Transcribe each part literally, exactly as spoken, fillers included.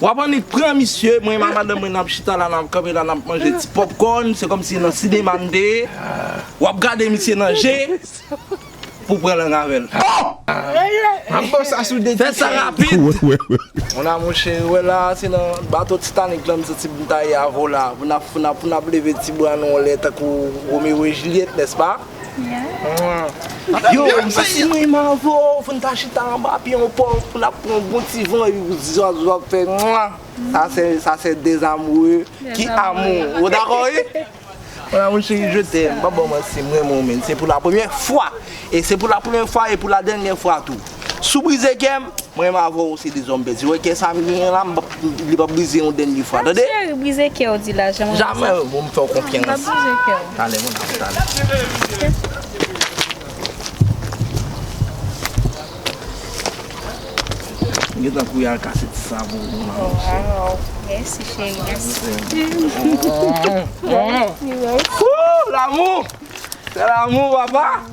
W ap annik pran misye, mwen ak madanm mwen n ap chita la, n ap kanpe la, n ap manje ti popcorn, se kòmsi nan sinema n te ye. W ap gade misye nan je pou pran lang avè l. M ap bon sa sou de Fè sa rapid. Mon amour chéri, wè la, se nan bato Titanic la m santi m ta ye avè w la. Pou n ap, pou n ap, pou n ap leve ti bra nou anlè tankou Romeo e Juliet, nèspa? Yo, m santi m renmen avè w, pou n ta chita anba pye yon pòm, pou n ap pran yon bon ti van, epi pou zwazo ap fè mwa. Sa se, sa se des amoureux qui amour. Ou dakò, wi? Mon amour chéri, je t'aime. M pa ba w manti, m renmen w, men se pou la premyè fwa. E se pou la premyè fwa e pou la dènyè fwa tou. Si w brize kè m, mwen menm avè w se de zòm pèdi. Wè kè sa m genyen la, m p ap, li p ap brize yon dènyè fwa, tande? Cheri, brize kè w di la, janm wè sa. Jamè, bon, m fè w konfyans. M p ap brize kè w. Talè, mon amour, talè. M gentan kouri al kase ti sa pou ou, mon amour. Wow, mèsi, cheri, mèsi. Woo, lanmou! Se lanmou, papa!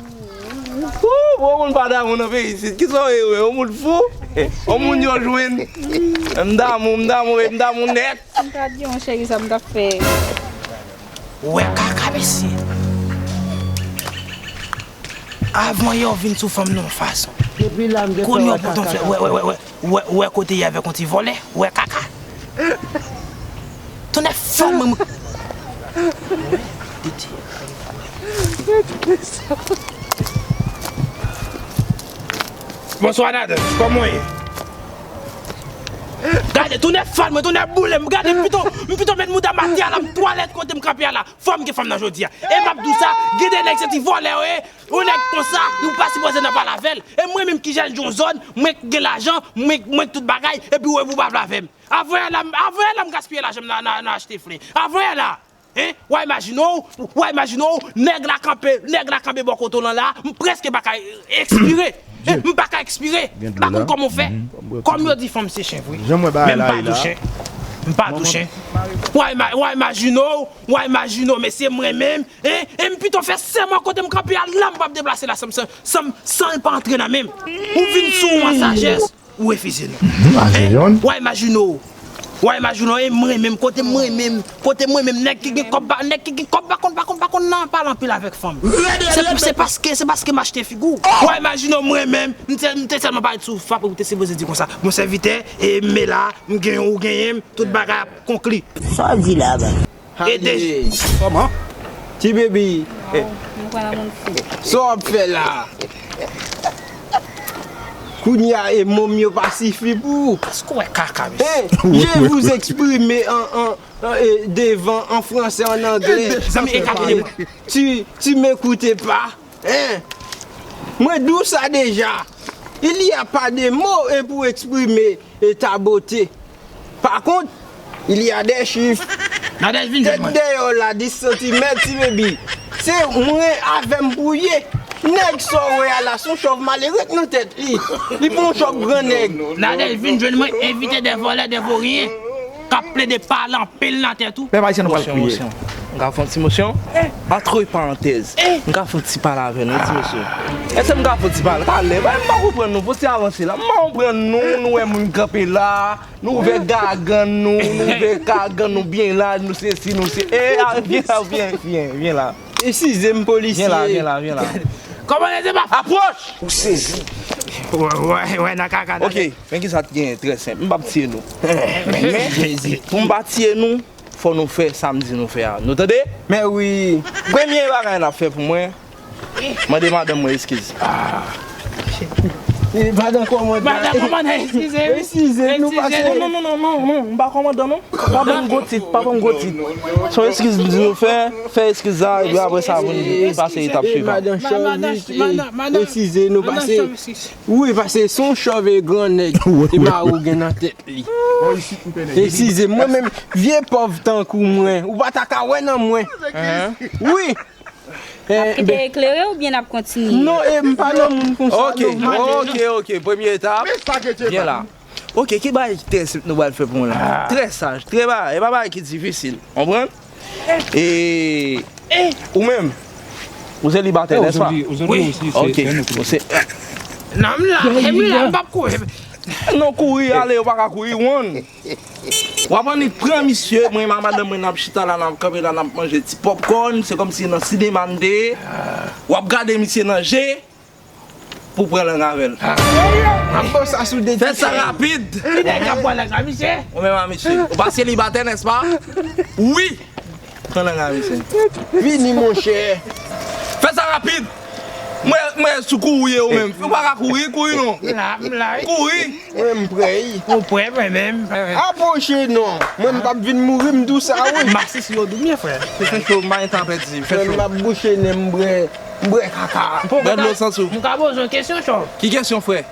Woo, bon moun pa damou nan peyi isit. Kisa w ye, wè? Yon moun fou? Yon moun yo jwenn? M damou, m damou, m damou nèt. M ta di yon cheri sa m t ap fè. Wè kaka, mesye. Avan yo vin sou fanm nan yon fason. Depi la, m gen Kounye a w pran ton frè. Wè, wè, wè, wè. Wè, wè kote y avèk yon ti vòlè. Wè kaka. Tonnè fanm, mwen. Bonswa, Nadan. Kòman w ye? Gade, tonnè fanm, mwen, tonnè boule m. Gade, m pito, m pito met mouda m atè a la, m twalèt kote m kanpe a la. Fò m gen fanm nan jodi a. E m ap di w sa, gen de nèg se ti vòlè yo ye. Yon nèg konsa, ou pa sipoze nan pale avè l. E mwen menm ki jèn yon zòn, mwen k gen lajan, mwen, mwen k tout bagay, epi w wè pou w pa pale avè m. Avan yè la, avan yè la m gaspiye lajan m nan, nan, nan achte flen. Avan yè la, hein? W a imajine w, w a imajine w, nèg la kanpe, nèg la kanpe bò kote w lan la, m prèske pa ka ekspire. Hein? M pa ka ekspire. M pa konn kòman w fè. Kòm yo di fanm se chen vre. Men m pa tou chen. M pa tou chen. W a ima-, w a imajine w, w a imajine w, mesye mwen menm, hein? E m pito fè sèman kote m kanpe a la, m p ap deplase la san, san, san, san l pa antre nan men m. Ou vin sou mwen sajès, ou refize nou. Hein? W a imajine w. W a imajine w, e mwen menm, kote mwen menm, kote mwen menm, nèg ki gen kòb pa, nèg ki gen kòb pa konn, pa konn, pa konn nan pale anpil avèk fanm. Se, se paske, se paske m achte figi w. W a imajine w, mwen menm, m te, m te sèlman parèt sou frape, ou te sipoze di konsa, bon sèvitè, e m la, m genyen w, ou genyen m, tout bagay ap konkli. Sa w di la, ba? Ede. Kòman? Ti baby. Sa w ap fè la? Kounye a, e mo m yo pa sifi pou ou. Èske w wè kaka, mesye? Hein? Je vous exprime en, en, en, eh, devant, en français, en anglais. Zanmi, e ka kite mwen. Tu, tu m'écoutes pas? Hein? Mwen di w sa deja. Il y a pas de mots, eh, pour exprimer, eh, ta beauté. Par contre, il y a des chiffres. Nadège, vin jwenn mwen. Tèt dèyè w la, dis santimèt, ti baby. Se mwen avè m pou ye. Nèg sa w wè a la, se yon chòv malere k nan tèt li. Li pa yon chòv gran nèg. Nadège, vin jwenn mwen, envite de vòlè, de voryen k ap plede pale anpil nan tèt ou. Pèp ayisyen, nou pral kriye. Mosyon, mosyon. M ka fè yon ti mosyon? Antre parantèz. M ka fè yon ti pale avè nou, ti mesye. Èske m ka fè yon ti pale? Talè, m pa konprann nou, fò ti avanse la. M pa konprann nou, nou wè moun kanpe la. Nou ouvè gagann nou, nou ouvè gagann nou byen laj, nou se si, nou se, e, a, vyen la, vyen, vyen, vyen la. Eskize m, polisye. Vyen la, vyen la, vyen la. Kòman se pa? Apwòch! Ou sezi. Wè, wè, wè, nan kaka, nan. Ok, men kisa t genyen, trè senp. M p ap tiye nou. Men, pou m pa tiye nou, fò nou fè sa m di nou fè a. Nou tande? Men wi. Premye bagay n ap fè pou mwen, mande madanm mwen eskiz. E, madan kòmandan. Madan kòmandan, eskize, wi. Eskize, nou pase. Non, non, non, non, non, non, m pa kòmandan, non. Pa ban m gwo tit, pa ban m gwo tit. Se yon eskiz m di nou fè, fè eskiz la, epi apre sa, pou n pase etap swivan. Madan Chòv, eskize, nou pase. Wi, pase se yon chòv e gran nèg, e mari w gen nan tèt li. Eskize, mwen menm, vye pòv tankou mwen, ou pa ta ka wè nan mwen. Wi. N ap kite eklere oubyen n ap kontinye? Non, e, m pa nan moun konsa, non. Ok, ok, ok. Premye etap. Vyen la. Ok, ki bagay trè senp nou pral fè pou mwen la? Trè saj, trè bagay, e pa bagay ki difisil. Konprann? E ou menm, ou selibatè, nèspa? Wi. Ok. Ou se... Non, m la, e m la, m p ap kouri. Non, kouri, ale, yo pa ka kouri, wonn. W ap annik pran misye, mwen ak madanm mwen n ap chita la, n ap kanpe la, n ap manje ti popcorn, se kòmsi nan sinema n te ye. W ap gade misye nan je pou pran lang avè l. M ap pran sa sou de Fè sa rapid. Ki nèg k ap pran lang nan misye? Ou menm a misye. Ou pa selibatè, nèspa? Wi. Pran lang a misye. Vini, monchè. Fè sa rapid. Mwen, mwen sou kou ou ye ou menm. Ou pa ka kouri, kouri non. M la, m la. Kouri. Mwen, m prè. Ou prè, mwen menm. Apwoche non. Mwen, m p ap vin mouri, m di w sa, wi. Masis yo doumye, frè. Fè cho, m pa gen tan pèdi. Fè Mwen, m cho. ap bouche nen, m bwè, m bwè kaka. Bwè dlo san sou. M ka poze yon kesyon, chòv. Ki kesyon, frè?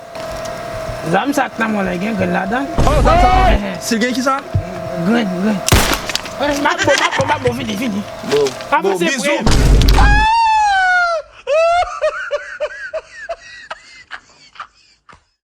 Zam sa k nan men w la, gen grenn ladan l? Oh, zam sa. Si l gen ki sa? Grenn, grenn. M ap bon, m ap bon, m ap bon, vini, vini. Bon. Pa Bon, panse bizou. Frè.